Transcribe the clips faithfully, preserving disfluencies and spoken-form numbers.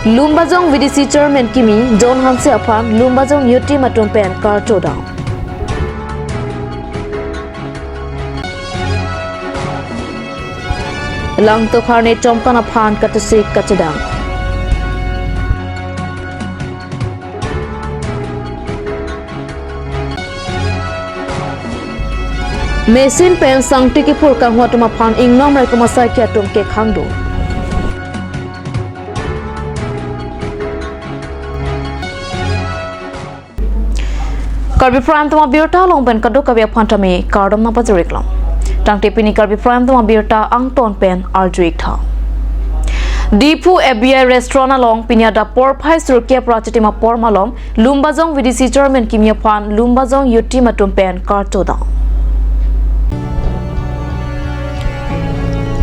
Lumbajong V D C Chairman kimi John Hanse aphan Lumbajong youth team atum pen karchodam. Langtokharne Chomkan aphan katosik kachedang. Machine pen sangti kiphur kanghu atum aphan ingnom raikom asaiki atum kekhang do. Karbi Prime Time abirta along pen kadokave aphan tame kardom nangpajir-ik long. Tangte pini Karbi Prime Time abirta angton pen arju-ik tha. Diphu F B I restaurant along pini adap porphai sirkep ra chitim apor malom Lumbajong V D C Chairman kimi aphan Lumbajong youth team atum pen karchodam.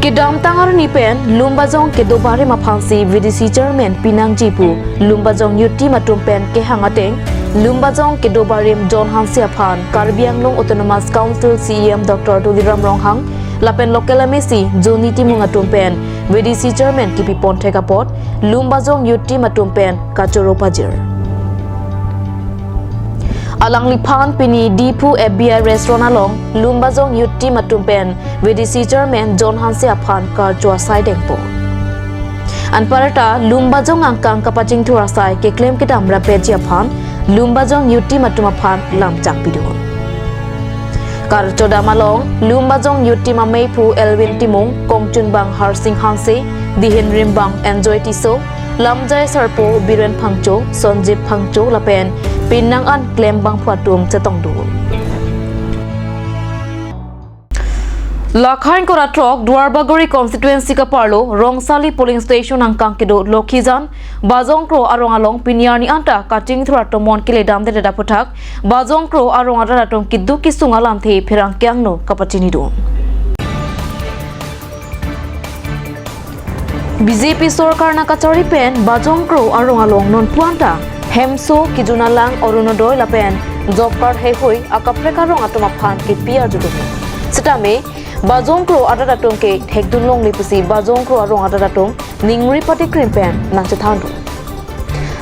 Kedamtang arni pen Lumbajong kedo barim aphansi V D C Chairman pinangji pu Lumbajong youth team atum pen kehang ateng, Lumbajong kedo barim John Hanse aphan Karbi Anglong Autonomous Council C E M Doctor Tuliram Ronghang lapen local M A C Johnny Timung atum pen V D C Chairman kipi ponthek apot Lumbajong youth team atum pen kachoro pajir. Alangliphan pini Diphu F B I restaurant along Lumbajong youth team atum pen V D C Chairman John Hanse aphan karcho asai dengpo. Anparta Lumbajong angkang kapachingthur asai keklem kedam rapji aphan Lumbajong youth team atum aphan lamchak pidun. Karchodam along Lumbajong youth team amei phu Elwin Timung, kongchunbang Harsing Hanse, dihin rimbang Enjoy Tisso, lamjai sarpo Biren Phangcho, Sonjip Phangcho lapen pinang an klembang phu atum chetongdun. Lakhain kora throk Duarbagori constituency kaparlo Rongsali polling station angkang kedo Lokhijan Bajong Kro arong along pini arni anta kachingthur atomon keledamdedet aphuthak Bajong Kro arong arat atum keduk kesung alamthe pherangke angno kapachinidun. B J P sorkar nangkachari pen Bajong Kro arong along non puanta hemso, kejun alang, Orunodoi lapen job card heihui akaprek arong atum aphan kepi arjudun. Sitame Bajong Kro arat atum ke thekdun longle pusi Bajong Kro arong arat atum ningri patikrim pen nangchethandun.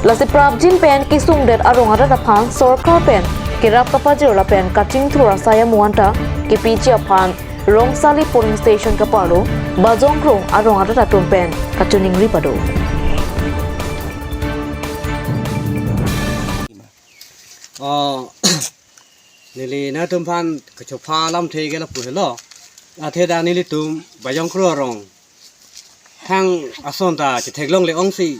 Lasi prapjin pen kesungdet arong arat aphan sorkar pen kerap kapajir lapen kachingthur asai amu anta kepiji aphan Rongsali polling station kaparlo Bajong Kro arong arat atum pen kachiningri pado. Oh, neli nangtum aphan kachopha alamthe ke lapu helo. Athe dak nelitum Bajong Kro arong thang ason ta chetheklongle ongsi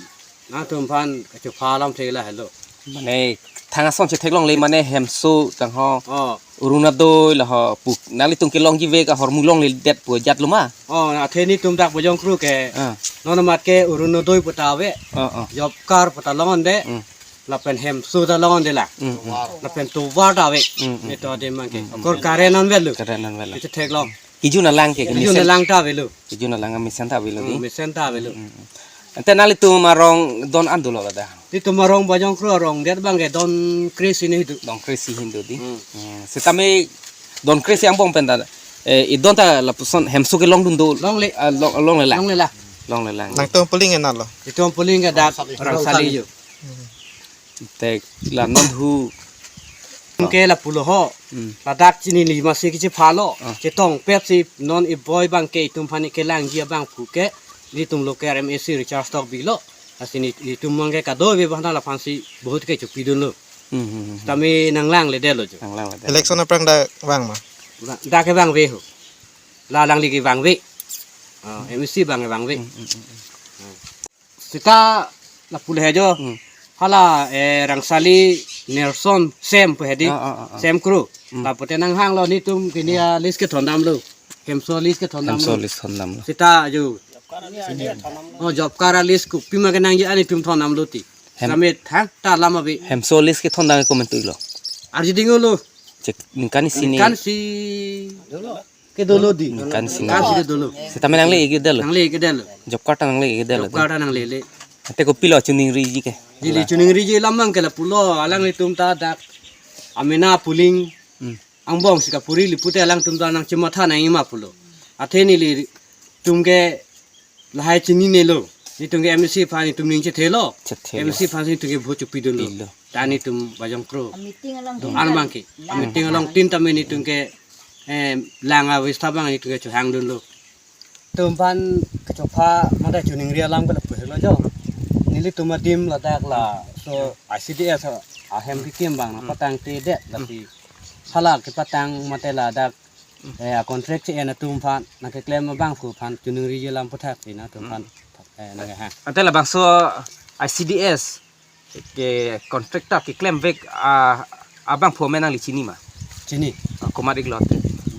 nangtum aphan kachopha alamthe ke lahelo. Mane thang ason chetheklongle mane hemso tangho. Oh. Orunodoi laho pu nanglitum kelongji ave ke ahormu longledet pu ajatlo ma? Oh, athe nelitum dak Bajong Kro ke. Ah. Non amat ke Orunodoi pu ta ave. Ah, ah. Job card pu ta longonde. Hmm. Lapen hemso ta longonde la. Hmm, hmm. Lapen tovar ta ave. Hmm, hmm. Nelitum adim abang ke. Hmm, hmm. Akor current an avelo. Current an avelo. Chetheklong. Kejun alang ke, kejun alang ta avelo. Kejun alang mesen ta avelo di. Hmm, mesen ta avelo. Hmm, hmm. Ante nanglitum arong don an dolo lada? Nelitum arong Bajong Kro arong det abang ke don kre-isi hini do. Don kre-isi hini do di. Hmm. Hmm. Sitame don kre-isi angbong pen ta, eh, idon ta lapuson hemso kelongdun do. Longle. Ah, long, longle la. Longle la. Longle la. Nangtum polling ke nalo? Nelitum polling ke dak Rongsali. Rongsali jo. Hmm. Te la non hu. Ke lapulo ho. Hmm. Ladak chinine masi kechephalo. Ah. Chetongpet si non iboi abang ke itum aphan kelangji abang pu ke nelitum local M A C Richard Tokbi lo. Lasi nelitum abang ke kadokave abang ta laphansi bahut ke chopidunlo. Hmm, hmm, hmm. Tame nanglangle detlo jo. Nanglangle det. Election aphrang dak vang ma? Dak ke vangve ho. La alangli ke vangve. Ah, M A C abang ke vangve. Hmm, hmm, hmm, hmm. Seta lapulo he jo. Hmm. Hala, eh, Rongsali Nelson Sem pu hedi. Ah, ah, ah, ah. Sem Kro. Hmm. Lapu te nanghanglo nelitum pini alist kethondamlo. Hemso alist kethondamlo. Hemso alist thondamlo. Seta jo. Oh, job card alist kopima kenangji an nelitum thondamlo ti. Hem- Sitame thangta alam ave. Hemso alist kethondam ke komantu lo? Arjudinglo. Chek ningkan isi ni. Ningkan isi. Kedolo di. Ningkan isi ni. Ningkan isi kedolo. Sitame nangle-ik detlo. Nangle-ik detlo. Job card nangle-ik detlo. Job card nanglele. Ante kopilo chiningriji ke? Neli chiningriji alam abang ke lapulo, alanglitum ta dak amena polling. Hmm. Angbong si kapuri li pute alangtum ta nangchematha nangji ma pulo. Athe nelitum ke lahai chininelo. Netum ke M A C aphan netum ning chethelo. Chethelo. M A C aphan netum ke vote chopidunlo. Pilo. Ta netum bajong kro. Meeting along. Armang ke. Meeting along tin tame netum ke, eh, lang avesta abang netum ke chohangdunlo. Netum aphan kechopha mate choningri alam ke lapu helo jo. Nelitum adim ladak laso I C D S ahem kekim abang nangpatangtedet lasi hala kepatang mate ladak, eh, a contract che-en atum aphan nangkeklem abangphu aphan choningri alam aphuthak si nangtum aphan, eh, nangkehang. Ante labangso I C D S ke contractor keklemvek, ah, abangphu amen nangli chini ma? Chini. Ah, komat-iklo?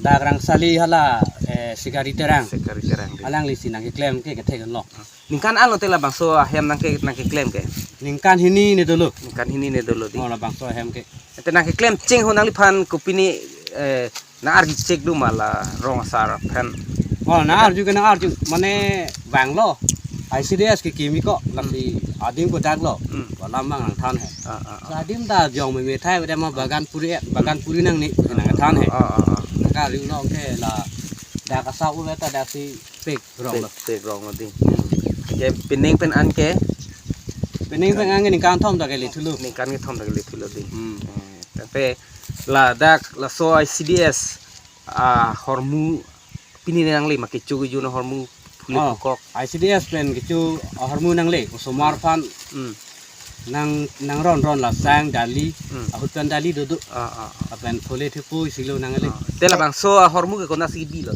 Dak Rangsali hala, eh, Sikari Terang. Sikari Terang dei. Alangli si nangkeklem ke kethek lo. Ningkan anlo te labangso ahem nangke, nangkeklem ke? Ningkan hini ne dolo. Ningkan hini ne dolo dei. Oh, labangso ahem ke. Te nangkeklem cheng ho nangliphan kopine, eh, nang-arju chek do ma la rong asar aphan? Oh, nang-arju ke nang-arju mane vanglo. I C D S kekim ik ko lasi adim kodak lo. Hmm. Alam abang nangthan he. Ah, ah, ah. Sa adim ta jong meme thai, bada ma bagan puri, bagan puri nangne nangthan he. Ah, ah, ah. Nangkariu lo ke ladak asap uve ta daksi pek rong lo. Pek, pek rong lo dei. Hmm. Ke pining pen an ke? Pining pen an ke ningkan thom ta kele thulo. Ningkan kethom ta kele thulo dei. Hmm. Eh, tapi ladak laso I C D S ahormu pine nangle ma, kecho kejun ahormu phule, oh, phukok? I C D S pen kecho ahormu nangle, osomar aphan. Hmm. Nang, nangronron la sang dali, hmm, ahut pen dali dodo. Ah, ah, ah. Lapen phule thepo isi lo nangle. Ah. Te labangso ahormu ke konatsi bilo?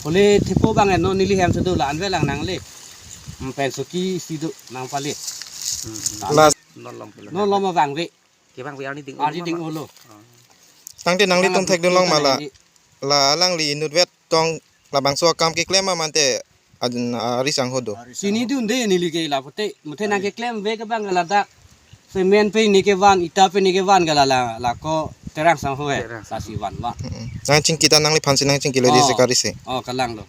Phule thepo abang non neli hem si do la-an avelang nangle. Hmm, pen suki isi do nangpale. Hmm, hmm. Last. Non lom pula. Non lom abang ave. Kevang ave arni ding, arni ding ulo. Ah. Tangte nanglitum thekdun long ma la? Nangli. La alangli inutvet tong labangso akam keklem ma mate ajin, ah, ari sangho do? Chinidunde neli ke lapote, muthe nangkeklemvek abang ladak. Cement pen ne kevan, ita pen ne kevan ke la, la, lako Terang sangho he. Terang sangho. Lasi van va. Mm-mm. Nangchingki ta nangliphan si nangchingkilo dei, oh, Sikari si. Oh, kalanglo.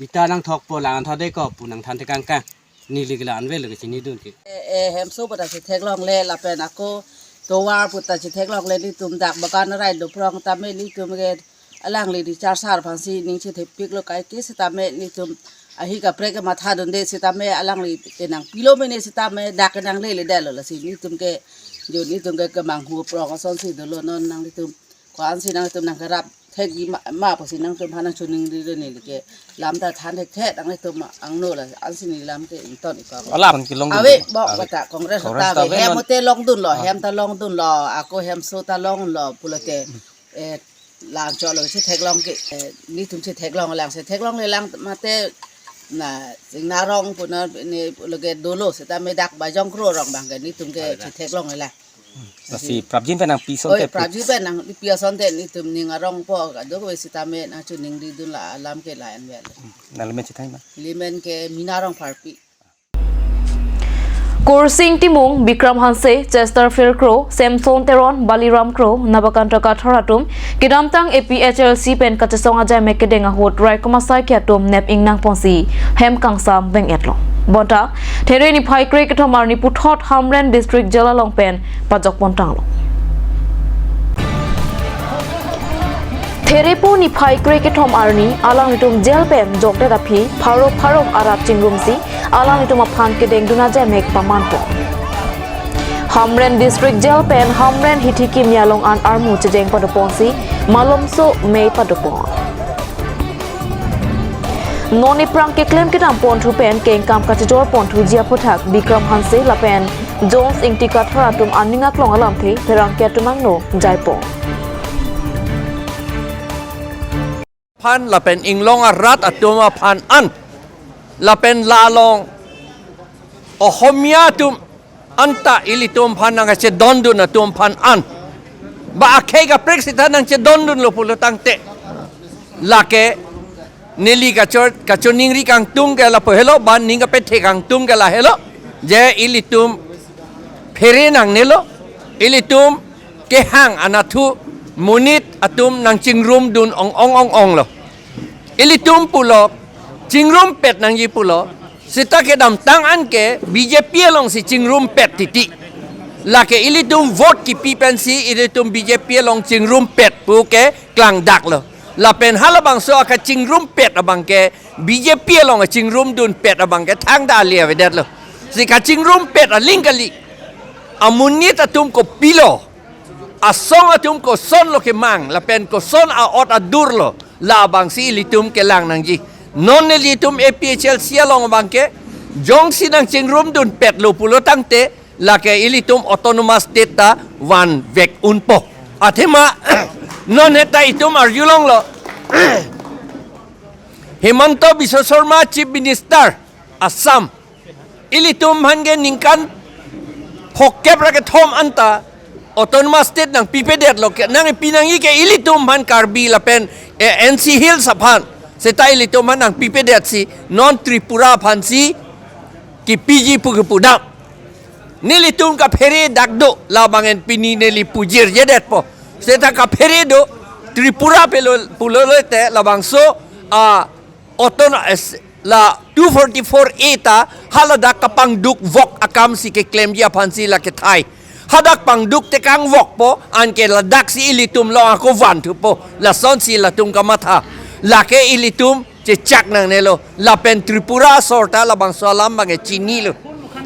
Ita nangthokpo, la-an tha dei ko pu nangthan tekang kang. Neli ke la-an avelo ke chinidun ke. Eh, eh, hemso pu ta si theklongle lapen ako tovar pu ta si theklongle, netum dak bagan arai do prong tame netum ke alangli di char sar aphan si ning chethepiklo, kaike sitame netum ahi kaprek ke mathadunde sitame alangli ke nangpilo mene sitame dak ke nangleledetlo, lasi netum ke jo netum ke kemanghu prong asonsi dolo, non nanglitum ko-ansi nangtum nangkerap thekji ma, ma pusi nangtum aphan nangchoningri dun, neli ke lam ta than thekthe, nanglitum angno la ansi neli lam ke ington ik ko. Alam kelong ave dun. Bok ave. Kata Congress, Congress ta ta ave, ave hem non. Te longdunlo, ah, hem ta longdunlo, ako hemso ta longlo pulote, eh, lang cholo si theklong ke, eh, netum si theklonglang, si theklonglelang mate na Singna rong pu na ne pulo ke dolo, sitame dak bajong kro rong abang ke netum ke si theklonglelang. Lasi prapjin pen nangpi asonte. Oi, prapjin pen nangpi asonte netum ning arongpo kadokave sitame nangchoningri dun la alam ke la-an vel. Nangli men chethai ma? Neli men ke Mina Rongpharpi. Kursing Timung, Bikram Hanse, Chester Phirkro, Samson Teron, Baliram Kro, Nabakanta Kathar atum kedamtang A P H L C pen kachesong ajaimek kedeng ahut raikom asaikhi atum nep ingnang ponsi hem kangsam veng-etlo. Bonta There niphai krekethom arni puthot Hamren District Jail along pen pajok pontanglo. Therepo niphai krekethom arni alanglitum jail pen jokdet aphi pharo pharo arat chingrumsi alanglitum aphan kedengdun ajaimek pamanpo. Hamren District Jail pen Hamren Hithi Kimya along an armu chejeng padoponsi malomso mei padopon. Non iphrang keklem kedam ponthu pen kengkam kachejor ponthuji aphuthak Bikram Hanse lapen Jones Ingti Kathar atum aning aklong alamthe pherangke atum angno jaipon. Aphan lapen inglong arat atum aphan an lapen la along Ohomia atum anta ilitum aphan nangkachedondun atum aphan an ba akhei kaprek sita nangchedondunlo pulo tangte, lake neli kachor, kachoningri kangtung ke lapu helo, ba ning kapethe kangtung ke la helo, je ilitum phere nangnelo, ilitum kehang anatthu monit atum nangchingrumdun ong ong ong onglo. Ilitum pulo, chingrumpet nangji pulo, sita kedamtang an ke B J P alongsi chingrumpet titi. Lake ilitum vote kipi pensi ilitum B J P along chingrumpet pu ke klangdaklo. Lapen halabangso akachingrumpet abangke, B J P along achingrumdunpet abangke thangta ale avedetlo. Si kachingrumpet aling kali. Amonit atum kopilo, asong atum kosonlo kemang, lapen koson a'ot adurlo, labangsi ilitum kelang nangji. Non nelitum A P H L C along abangke, jongsi nangchingrumdunpetlo pulo tangte, lake ilitum autonomous state ta vanvek unpo. Athema, non heta itum arjulonglo. Himanta Biswa Sarma Chief Minister Assam. Ilitum aphan ke ningkan phokep ra kethom anta autonomous state nangpipedetlo ke, nangpi nangji ke ilitum aphan Karbi lapen, eh, N C Hills aphan. Seta ilitum aphan nangpipedetsi non Tripura aphansi kipiji pu kepudam. Nelitum kaphere dak do, labang en pini neli pujirjedetpo. Seta kaphere do, Tripura pelo, pulo lote labangso, ah, oton es, la two forty-four A ta haladak kapangdukvok akamsi keklemji aphansi la kethai. Hadak pangduk tekangvokpo, anke ladaksi ilitum along ako vanthupo. Lasonsi latum kamatha. Lake ilitum chechak nangnelo. Lapen Tripura asor ta labangso alam abangke chinilo.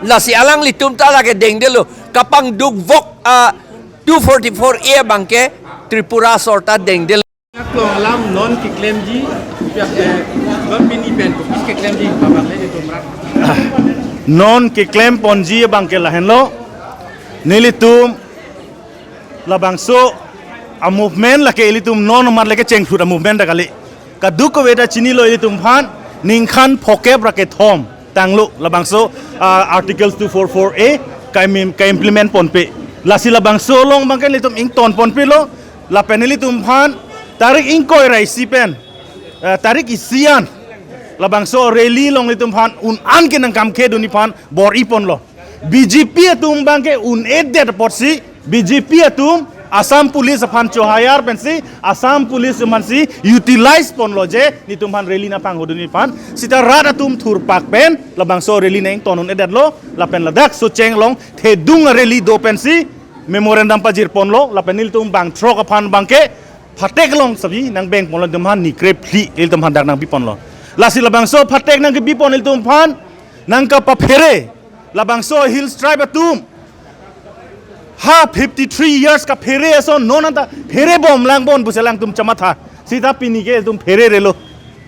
Lasi alanglitum ta lake dengdelo. Kapangdukvok a two forty-four A abangke Tripura asor ta dengdelo. Klong alam non keklemji, ya, eh, non pini pen kopisi keklemji, babak le itum rat. Non keklemponji abangke lahenlo. Nelitum labangso a-movement lake ilitum non amat lake chengphut a-movement ta kali. Kadokave ta chinilo ilitum aphan, ningkan phokep ra kethom tanglo labangso, ah, Articles two four four A ka-im-, ka-implement ponpe. Lasi labangso along abangke nelitum ingtonponpelo, lapen nelitum aphan tarik ingkoi ra isi pen, eh, tarik isi an labangso rally along nelitum aphan un-an ke nangkam kedunji aphan bor-iponlo. B J P atum abangke un-edet apotsi, B J P atum Assam Police aphan cho-hire pensi, Assam Police atum aphansi utilize ponlo je, nelitum aphan rally nangpanghodunji aphan. Seta rat atum thurpak pen labangso rally nangton un-edetlo, lapen ladak Socheng along thedung a-rally do pensi memorandum pajirponlo, lapen nelitum bang throk aphan abangke phatek along sabi nangbengponlo, nelitum aphan ni krephli ilitum aphan dak nangbiponlo. Lasi labangso phatek nangkebipon ilitum aphan nangkapaphere, labangso Hills Tribe atum ha fifty-three years kaphere ason non anta pherebom langbom pusi alangtum chamatha. Seta pini ke ilitum phererelo.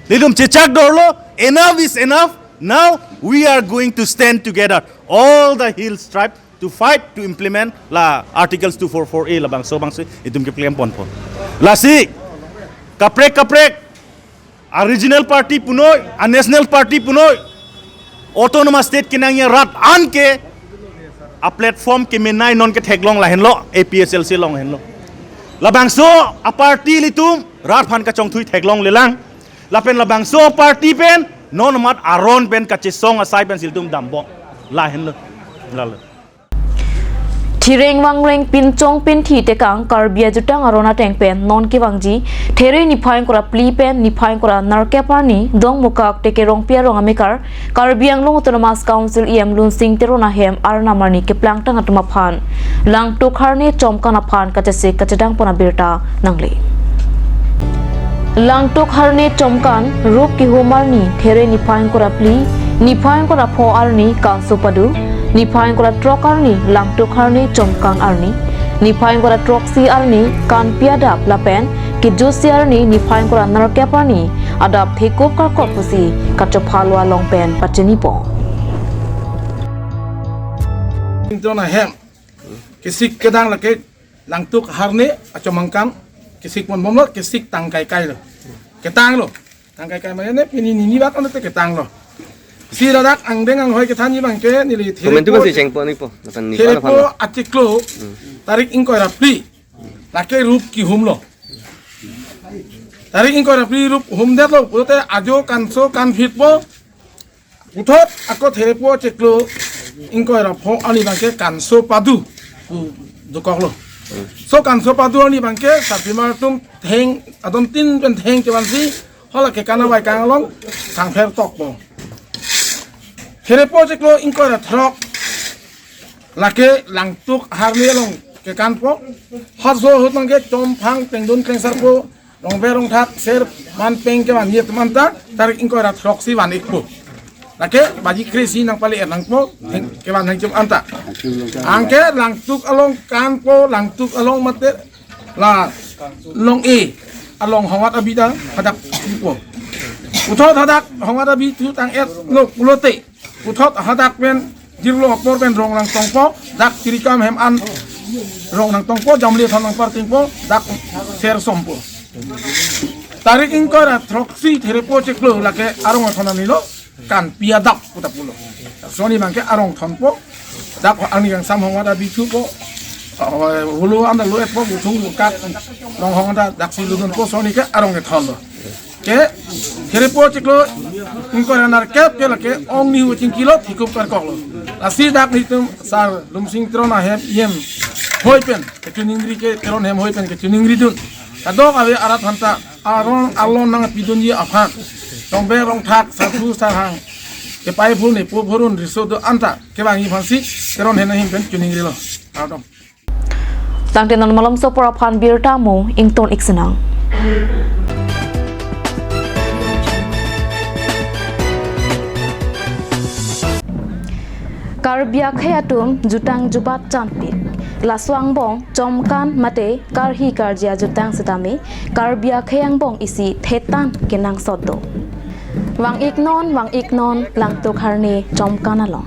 Ilitum chechak dorlo, enough is enough. Now we are going to stand together, all the Hills Tribe, to fight to implement la Articles two four four A labangso abangsi itum keklemponpo. Lasi kaprek kaprek a-regional party punoi, a-national party punoi, autonomous state kenangji arat anke a-platform kemenei non ketheklong lahenlo, A P H L C along henlo. Labangso a-party ilitum rat aphan kachongthui theklonglelang. Lapen labangso a-party pen non amat aron pen kachesong asai pensi ilitum dambom lahenlo. Lalo. Thireng vangreng pinchong pinthi tekang Karbi ajutang aron ateng pen non kevangji There niphai ingkoi ra phli pen niphai ingkoi ra nerkep arni Dongmukak Tekerongpi arong amekar Karbi Anglong Autonomous Council E M Lunsing Teron ahem Arnam arni keplangtang atum aphan Langtuk Harne Chomkan aphan kachesik kachedangpon abirta nangle. Langtuk Harne Chomkan rup kehum arni There niphai ingkoi ra phli, niphai ingkoi ra pho arni Kanso Padu, niphai ingkoi ra throk arni Langtuk Harne Chomkan arni, niphai ingkoi ra throksi arni Kanpi Adap lapen kejutsi arni niphai ingkoi ra nerkep arni adap thekup karkop pusi kachopha lo along pen pachinipo. Ington ahem kesik kedang lake Langtuk Harne Chomkan kesik ponbomlo, kesik tang kaikai lo. Ketanglo. Tang kaikai mane ne pini nini bak ano te ketanglo. Si ladak angdeng anghoi kethanji abangke neli Komentu Therepo, pasi chengpo nipo. Lapen ni Therepo aphan lo. Achiklo tarik ingkoi ra phli. Lake rup kehumlo. Tarik ingkoi ra phli rup humdetlo. Pulote ajo kanso kanphitpo. Puthot ako Therepo achiklo ingkoi ra pho arni abangke Kanso Padu pu dokoklo. So Kanso Padu arni abangke sarpimar atum theng, adon tin pen theng kevansi hala kekan avai kang along sangpher tokpo. Therepo achiklo ingkoi ra throk lake Langtuk Harne along kekanpo. Hotso ahut abangke Chomphang Tengdun Klengsarpo Rongber rongthak ser man peng kevan-i atum anta tarik ingkoi ra throksi van-ikpo. Lake baji kre-isi nangpale-et nangpo, theng kevan hangchum anta. Anke Langtuk along kanpo, Langtuk along mate la Long-e along Hongat Abi ta hadak thupo. Puthot hadak Hongat Abi thu tang-etlo pulote, puthot hadak pen jirlo apor pen rong nangtongpo, dak Tirikam hem an rong nangtongpo, jamle thon nangpartingpo, dak ser sompo. Tarik ingkoi ra throksi therepo chiklo lake arong athon anilo, kanpi adap puta pulo. Soni abangke arong thonpo, dak ani kangsam Hongat Abi thupo, holo anta lo-etpo, buthung bukat, long hong anta daksi lutdunpo, soni ke arong kethonlo. Ke therepo chiklo ingkoi ra nerkep ke lake ong nihu chingkilo, thikup karkoklo. Lasi dak nelitum Sar Lumsing Teron ahem, hem hoi pen kachiningri, ke Teron hem hoi pen kachiningridun. Kadokave arat aphanta aron alon nangpidunji aphan, rongber rongthak, sarthu sarhang, kepaiphu nepophurun riso do anta kevangji aphansi Teron hem ahin pen chiningrilo. Kardom. Tangte non malomso apor aphan birta mo ington-ik sinang. Karbi akhei atum jutang jubat chanpik. Laso angbong chomkan mate karhi karja jutang setame Karbi akhei angbong isi thetan kenangsot do. Vang-iknon, vang-iknon, Langtuk Harne Chomkan along.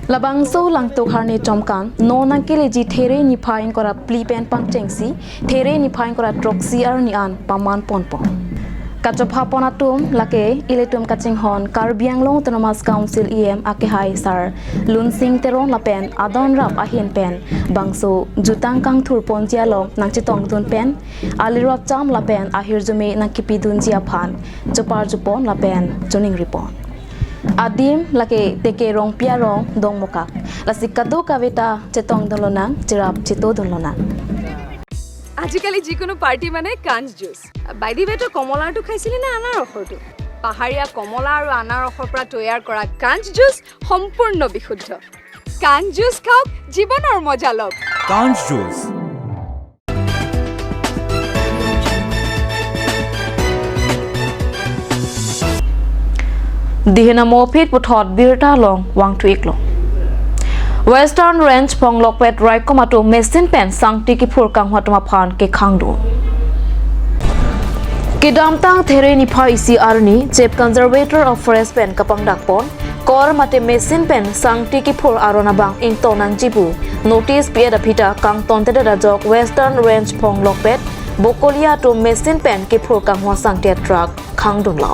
Labangso Langtuk Harne Chomkan non nangkeleji There niphai ingkoi ra phli pen pangchengsi There niphai ingkoi ra throksi arni an paman ponpo. Kachopha pon atum lake ilitum kachinghon Karbi Anglong Autonomous Council E M akehai Sar Lunsing Teron lapen adon rap ahin pen bangso jutang kangthur ponji along nangchetongdun pen alirot cham lapen ahirjume nangkepidunji aphan chopar jupon lapen chiningri pon. Adim lake Teke Rongpi arong Dongmukak. Lasi kadokave ta chetongdun lonang, cherap chetodun lonang. আজিকালি যিকোনো পাৰ্টি মানে কাঞ্চ juice. By the ৱে, তই কমলাৰটো খাইছিলি নে আনাৰসৰটো? পাহাৰীয়া কমলা আৰু আনাৰসৰ পৰা তৈয়াৰ কৰা কাঞ্চ জুচ সম্পূৰ্ণ বিশুদ্ধ। কাঞ্চ জুচ খাওক, জীৱনৰ মজা লওক। কাঞ্চ juice. Dihin amo aphi puthot birta along vangthu-iklo. Western Range Phonglokpet raikom atum machine pen sangti kiphur kanghwa atum aphan kekhangdun. Kedamtang There niphai isi arni Chief Conservator of Forest pen kapangdak pon kor mate machine pen sangti kiphur aron abang ingtonnangji pu notice pi-et aphi ta kangtontedet ajok Western Range Phonglokpet Bokolia atum machine pen kiphur kanghwa sangti atruck khangdunlo.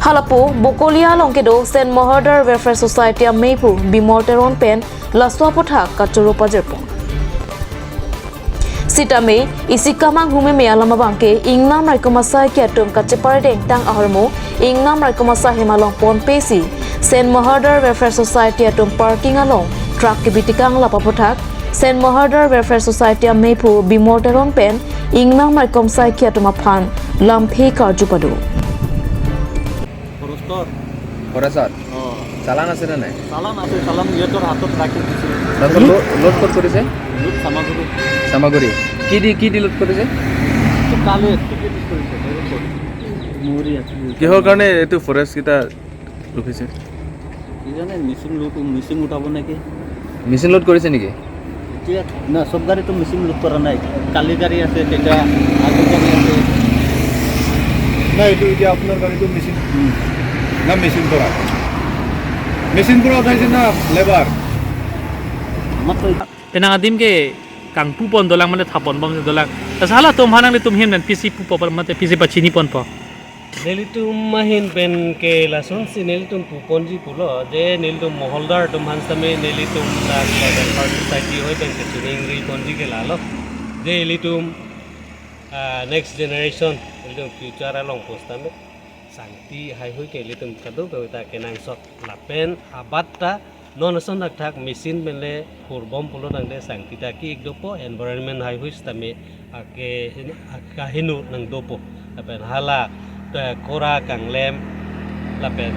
Halapu Bokolia along kedo Saint Mahardar Welfare Society amephu Bimol Teron pen laso aputhak kachoro pajirpon. Sitame isi kamanghu meme alam abangke ingnam raikom asaikhi atum kacheparedeng tang ahormu ingnam raikom asai hem along ponpesi Saint Mahardar Welfare Society atum parking along truck kebi tekang lap aputhak Saint Mahardar Welfare Society amephu Bimol Teron pen ingnam raikom asaikhi atum aphan lamphe karju pado. ফৰেষ্টৰ। ফৰেষ্টত? অ। চালান আছে নে নাই? চালান আছে, চালান সিহঁতৰ হাতত ৰাখি দিছোঁ। তাৰপিছত লো-, লোড ক'ত কৰিছে? লোড চামাগুৰি। চামাগুৰি। কি দি, কি দি লোড কৰিছে? এইটো কালি টিকেট কৰিছে, ডাইৰেক্ট কৰিছে। কিহৰ কাৰণে এইটো ফৰেষ্ট কেইটা ৰখিছে? কি জানে, মেচিন লোড, মেচিন উঠাব নেকি? মেচিন লোড কৰিছে নেকি? এতিয়া না, সব গাড়ীটো মেচিন লোড কৰা নাই। কালি গাড়ী আছে, তেতিয়া আজি গাড়ী আছে। না, এইটো এতিয়া আপোনাৰ গাড়ীটো মেচিন, উম। না, মেচিন পৰা? মেচিন পৰা উঠাইছে না লেবাৰ? আমাৰতো Penang adim ke kangpu pon dolang mate thapon bom dolang. Lasi halatum aphan nanglitum ahin pen pisi pupo mate pisi pachini ponpo? Nelitum ahin pen ke lasonsi nelitum puponji pulo, je nelitum Mahaldar atum aphan sitame nelitum dak Welfare Society ahoi pen kachiningri ponji ke lalo. Je ilitum, ah, next generation, ilitum future along pusitame sangti haihui ke ilitum kadokave ta kenangsot lapen abat ta non ason thakthak machine penle hurbom pulo tangte sangti ta ki-ik dopo, environment haihui sitame ake hin-, akaheno nangdopo. Lapen hala, eh, kora kanglem lapen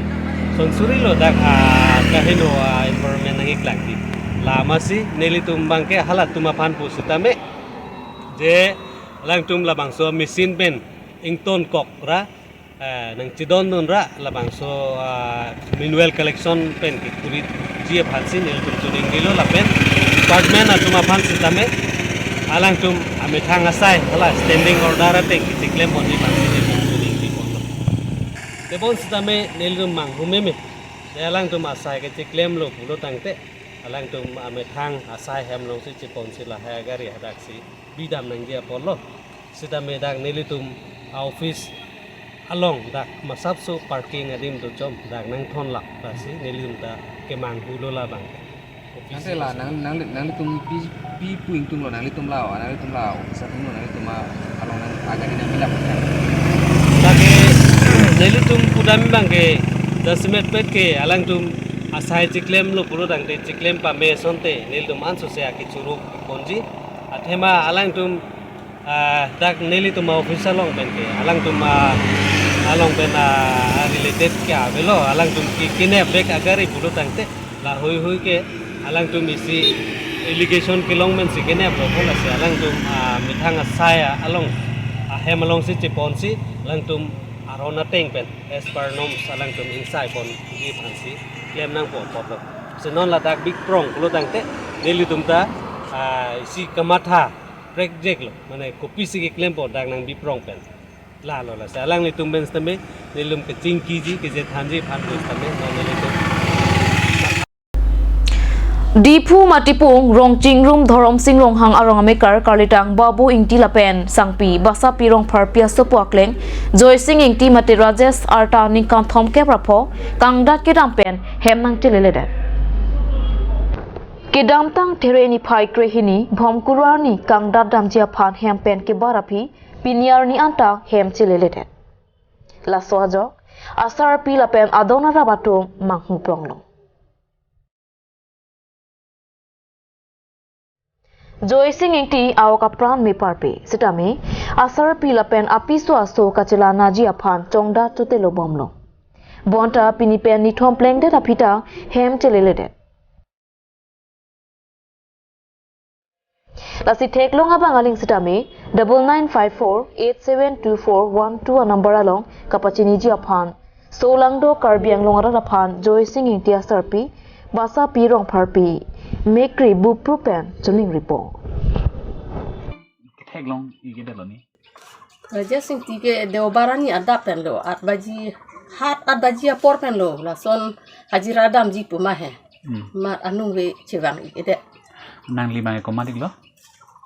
sonsuri lo dak, ah, akaheno, ah, environment nang-ik langdi. Lamasi nelitum abangke halatum aphan pusitame je Alangtum labangso machine pen ingtonkok ra, eh, nangchedondun ra labangso, ah, manual collection pen kekurit ji aphansi nelitum choningrilo lapen department atum aphan sitame alangtum amethang asai hala standing order ateng kacheklemponji aphansi nelitum choningri ponlo. Tebon sitame nelitum manghu meme. Alangtum asai kacheklemlo pulo tangte alangtum amethang asai hem alongsi cheponsi lahai agari hadaksi bidam nangji apotlo. Sitame dak nelitum a-office along dak masapso parking adim dochom dak nangthonlap lasi nelitum ta kemanghulo labang. Office Nang la nang nang nanglitum pi pi pu ingtunglo nanglitum la nanglitum la office atumlo nanglitum along nang agari nangbilap. Lake nelitum pudam abangke jasemet pet ke alangtum asai cheklemlo pulo tangte cheklem pame asonte nelitum ansose akechoruk ponji athema alangtum ah, dak nelitum a-office along pen ke alangtum, ah, along pen, ah, related ke avelo alangtum ke kinep bek agari pulo tangte lahui hui ke alangtum isi allegation kelong pensi kineplo pulo si alangtum, ah, methang asai along ahem alongsi cheponsi alangtum aron ateng pen as per norms alangtum ingsai ponji aphansi klem nangpo apotlo. Si non ladak biprong pulo tangte nelitum ta, ah, isi kamatha prekjeklo, mane kopisi keklempo dak nangbiprong pen. Lalo lasi alanglitum pen sitame nelitum kachingkiji keje thanji aphan pen sitame non nelitum. Diphu Matipung Rongchingrum Dhoromsing Ronghang arong amekar karlitang Babu Ingti lapen sangpi Basapi Rongpharpi asopo akleng Joysing Ingti mate Rajesh arta ningkan thomkep ra pho kangdat kedam pen hem nangcheleledet. Kedamtang There niphai krehini Bhomkuru arni kangdat damji aphan hem pen kebar aphi pini arni anta hem cheleledet. Laso ajok asarpi lapen adon arap atum manghu pronglo. Joysing Ingti a-ok apran meparpe sitame asarpi lapen apiso aso kachelanaji aphan chongdat chotelo bomlo. Bonta pini pen nithom plengdet aphi ta hem cheleledet. Lasi theklong abang aling sitame double nine five four eight seven two four one two anumber along kapachiniji aphan Solangdo Karbi Anglong arat aphan Joysing Ingti asarpi Basapi Rongpharpi mekri bupru pen choningripo. Theklong ike delo ni. Rajesh Ingti ke Deobar arni adap penlo, at baji, hat at baji apor penlo, lason hajira damji pu ma he. Hmm. Mat anung ve chevang ik ede. Nangli bang komat iklo?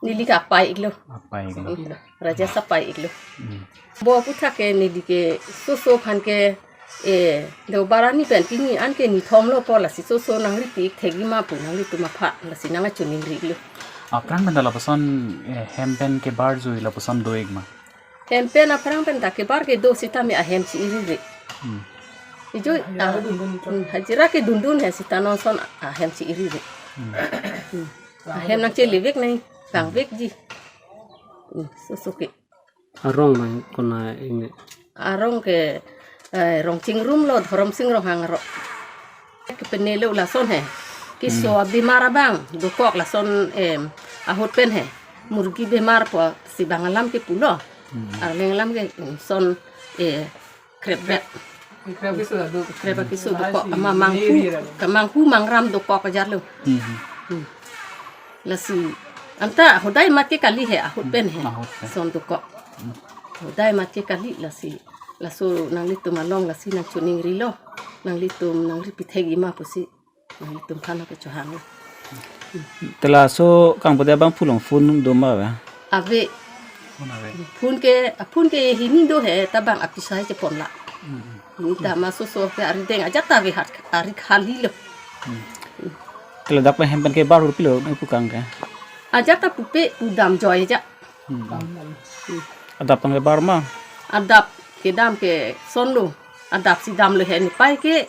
Neli ke apai iklo. Apai iklo. Iklo. Rajesh apai iklo. Hmm. Bo aputhak ke neli ke soso aphan ke, eh, Deobar arni pen pini an ke nithom lo po lasi soso nangripi ik thekji ma pu nanglitum aphan lasi nangchoningri iklo. Aphrang pen ta lapuson, eh, hem pen kebar jui lapuson do ik ma? Hem pen aphrang pen ta kebar kedo sitame ahem chi-iri re. Hmm. Ijui, ah, hmm, hajira kedundun he sita non ason ahem chi-iri re. Hmm. Hmm. Ahem nangchelevek nai, vangvekji. Hmm, soso ke. Arong bang kona ini. Arong ke, eh, Rongchingrum lo, Dhoromsing Ronghang arong. Kepene lo lason he. Keso abemar abang dokok lason, em, ahut pen he. Murgi bemar po si bang alam ke pulo. Hmm. Arleng alam ke, em, son, eh, krep bek. Krep keso dokok. Krep keso dokok. Ama manghu, manghu mangram dokok ajar lo. Hmm. Hmm. Lasi anta hodai mat ke kali he, ahut pen he. Ahut pen. Son dokok. Hmm. Hodai mat ke kali lasi. Laso nanglitum along lasi nangchoningrilo. Nanglitum nangripi thekji ma pusi. Nanglitum aphan ke chohang. Te laso kangpade abang phulong phone do ma ba? Ave. Phone ave. Phone ke, phone ke hini do he, ta bang apisai cheponla. Hmm. Ni ta ma soso ke arideng ajat ta ave hat, ari khali lo. Hmm. Te ladak pen hem pen kebar hu pilo, nangpu kang ke? Ajat ta pupe, pudam joi aja. Hmm. Hmm. Adap tang kebar ma? Adap kedam ke son lo. Adap si damlo he ni pai ke,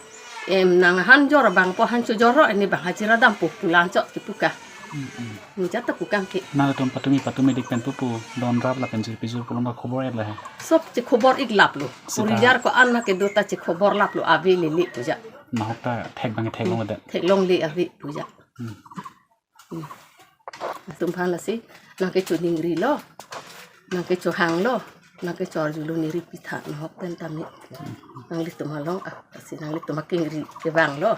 em, nang han jor bang po han chojor ro ni bang hajira dampo pulang chot kepu ka. Hmm, hmm. Ni jat ta pu kang ke. Nangtum patumi patumi dik pen pupu don rap lapen jirpi jur pulo ma khobor et la he. Sob chekhobor ik laplo. Sita. Purijar ko-an ma kedo ta chekhobor laplo ave lele pu ja. Nahok ta thek bang theklongledet. Theklongle ave pu ja. Hmm. Hmm. Atum aphan lasi nangkechoningrilo. nangkechohanglo, nangkechorjulo, neri pitha nahok pen tame. Nanglitum along, ah, lasi nanglitum akengri kevanglo.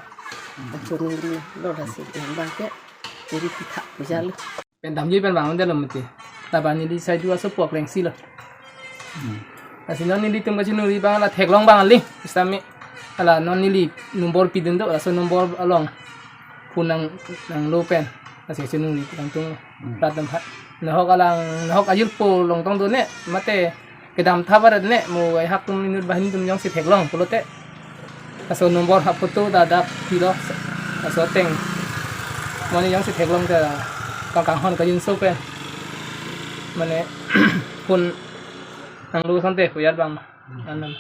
Ancho neli lo lasi nang abang ke neri pitha pu jalo. Pen damji pen vangdetlo mati. Laban neli saidu aso pok rengsi lo. Lasi non nelitum kachiningri abang la theklong abang kali, sitame. Hala non neli number pidun do, laso number along phone nang, nanglo pen. Lasi chiningri tangtung. Hmm. Rat damhat. Nahok alang, nahok ajirpo longtong do ne, mate kedam tha barat ne, mo ai hak tum inut banghini atum jongsi theklong pulote. Laso number ha photo ta dak pilo, laso ateng. Mane jongsi theklong ta kang kanghon kangjinso pen. Mane phone nanglo sante pu jat abang. Anam.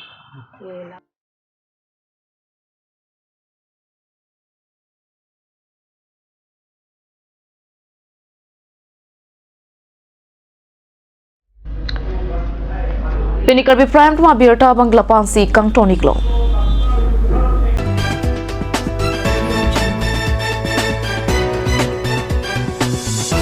Pini Karbi Prime Time abirta abang lapu-ansi kangton-iklo.